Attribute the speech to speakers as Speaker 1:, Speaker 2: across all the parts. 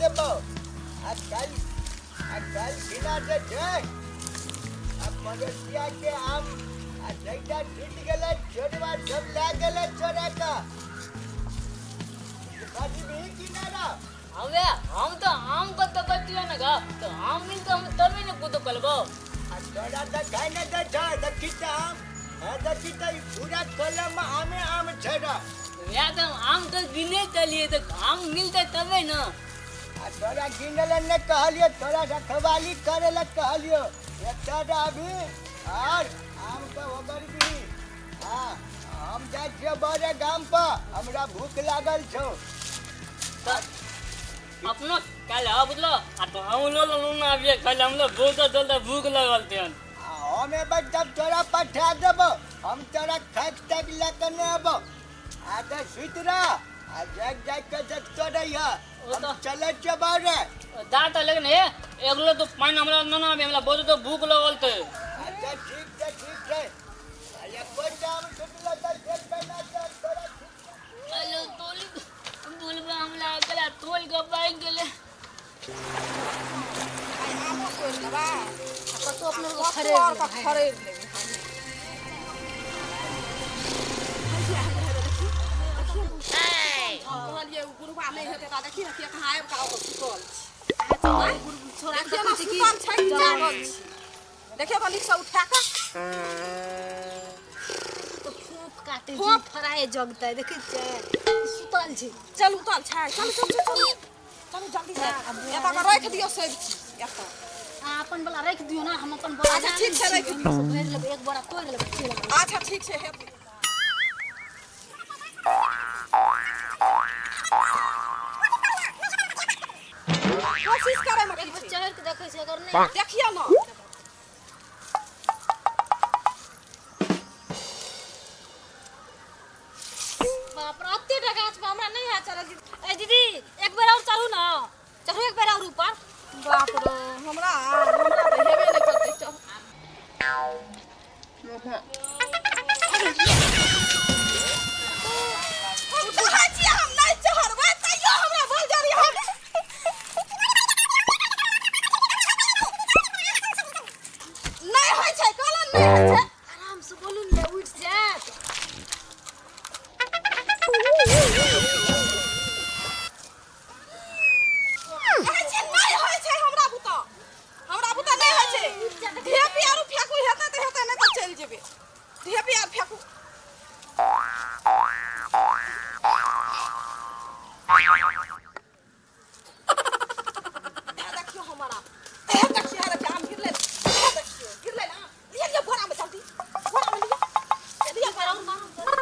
Speaker 1: देबो। आ काल्हि, आ काल्हि खिना जे छै आ पड़ोसिया के आम आ जैता टूटि गेलै, चोरवा सब लए गेलै चोरा कऽ। बजबही कि नहि रौ?
Speaker 2: हमे हम तो आम को तो बचियो ना गा, तो आम मिलतो हम तभी ने कुदो कलबो।
Speaker 1: आ तोरा देखाइ नहि दै छै? देखी तऽ आम हे, देखी तऽ ई पूरा कलम मे आमे आम छै रौ।
Speaker 2: या तो आम तो गिने चलिए, तो आम मिलते तबे ना।
Speaker 1: आ तोरा गिने लए नहि कहलियो, तोरा रखवाली करे लए कहलियो। एतऽ रहबी और आम के ओगरबी। हाँ, हम जाइ छियै बड़े गाम पर, हमरा भूख लागल छौ।
Speaker 2: अपनो काल्हि आउ बुझलो, आ तो हम लो लो ना अभी खाली हम लोग बहुत जल्द भूख लगल तेन।
Speaker 1: आ हम एबै तब तोरा पठा देबो, हम तोरा खाक ताक लए कऽ नहि अबो। आ तऽ सुति रह आ जागि जागि कऽ देखतो रहिह।
Speaker 2: ओ
Speaker 1: हम
Speaker 2: तऽ
Speaker 1: चलै छियै बड़े।
Speaker 2: जा तऽ, लेकिन हे एगलो तो पानि हमरा न ना आबे, हमरा बहुत तो भूख लगल ते।
Speaker 1: अच्छा ठीक छै, ठीक छै। आ एको आम छुटलो तऽ देख कऽ ना तऽ तोरा ठीक।
Speaker 2: हेलो तोल बोलबा हमरा अकेला तोल के पाइन गेले।
Speaker 3: आइ आमो तोड़ि लेबै
Speaker 4: आ कतौ अपनो
Speaker 3: आ
Speaker 4: खरीद
Speaker 3: कतौ आओर
Speaker 4: लेबै।
Speaker 3: कऽ खरीद लेबै। हम कहलियै ओ बुढ़वा नहि हेतै तऽ देखिए ने के कहाँ आबि कऽ ओकर सुतल छै।
Speaker 4: छोड़ा
Speaker 3: देखियौ ने
Speaker 4: देखै छी कि
Speaker 3: सुतल छै कि जागल छै, देखियौ तऽ नीकसँ उठा कऽ।
Speaker 4: तो फोप काटे छै।
Speaker 3: फोप।
Speaker 4: फराए जगतै, देखै छियै सुतल छै।
Speaker 3: चल उतल छै, चलू चलू चलू चलू जल्दी से एतऽ कऽ राखि दियौ सब चीज एतऽ।
Speaker 4: आ अपन वाला राखि दियौ ने, हम अपन बोरा।
Speaker 3: अच्छा, ठीक छै, राखि दियौ।
Speaker 4: भरि लेबै, एक बोरा तोड़ि लेबै, चलि एबै।
Speaker 3: अच्छा ठीक छै। हेतै कोशिश करे में
Speaker 4: एक
Speaker 3: की
Speaker 4: बेर
Speaker 3: छै?
Speaker 4: चढ़ि के देखै छै, अगर नहि
Speaker 3: देखियौ ने।
Speaker 4: बाप रे, एते टा गाछ पर हमरा नहि हैत चढ़ल। ए दीदी, एक बेर और चढ़ू ना, चढ़ू एक बेर और ऊपर।
Speaker 3: बाप रे, हमरा हमरा तऽ हेबे नहि करतै। चल हम कहै छियै हम नहि चढ़बै, तैयो हमरा बोल जरी। हम नहि होइ छै, कहलन नहि होइ छै।
Speaker 4: आराम से बोलू ने, उठि जायत।
Speaker 3: कहै छियै नहि होइ छै हमरा बुता, हमरा बुता नहि होइ छै। ढेपी आरू फेकू, हेतै तऽ हेतै, नहि तऽ चलि जेबै। ढेपी आर फेकू। हे देखियौ हमारा, हे देखियौ, हे देखियौ आम गिरलै। हे देखियौ गिरलै ना। लिअ लिअ बोरा में, जल्दी बोरा में लिअ, लिअ बोरा में जल्दी।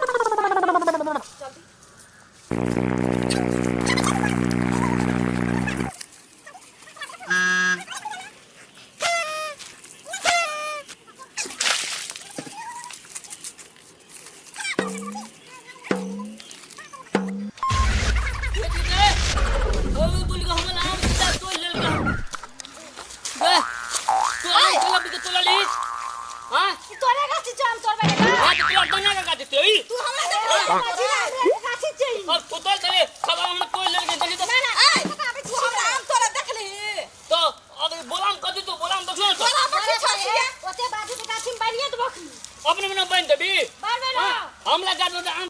Speaker 2: बोलू बोल के हमर आम सीधा तोड़ लेलकै। बे तू आम तोला के तोला ली? हां।
Speaker 4: ई तोरे गाछी छै, हम तोड़बै ने।
Speaker 2: हां, तो तोरा दोना के गाछ छै ई।
Speaker 3: तू हमरा देख।
Speaker 4: गाछी छै।
Speaker 2: अब तू तोड़ चले सब आम हमरा तोड़ लेलकै, देखी तो।
Speaker 4: ना ना।
Speaker 3: ए, तू हमरा आम तोरा देखली?
Speaker 2: तो अब बोलाम कथी? तू बोलाम देखलो तो।
Speaker 3: बोरा में की छलियै?
Speaker 4: ओते बाजू के गाछी में बान्हिए देबो अखनी।
Speaker 2: अपने मने बान्हि देबी?
Speaker 4: बान्हबै ना।
Speaker 2: हमरा गाछ में आम।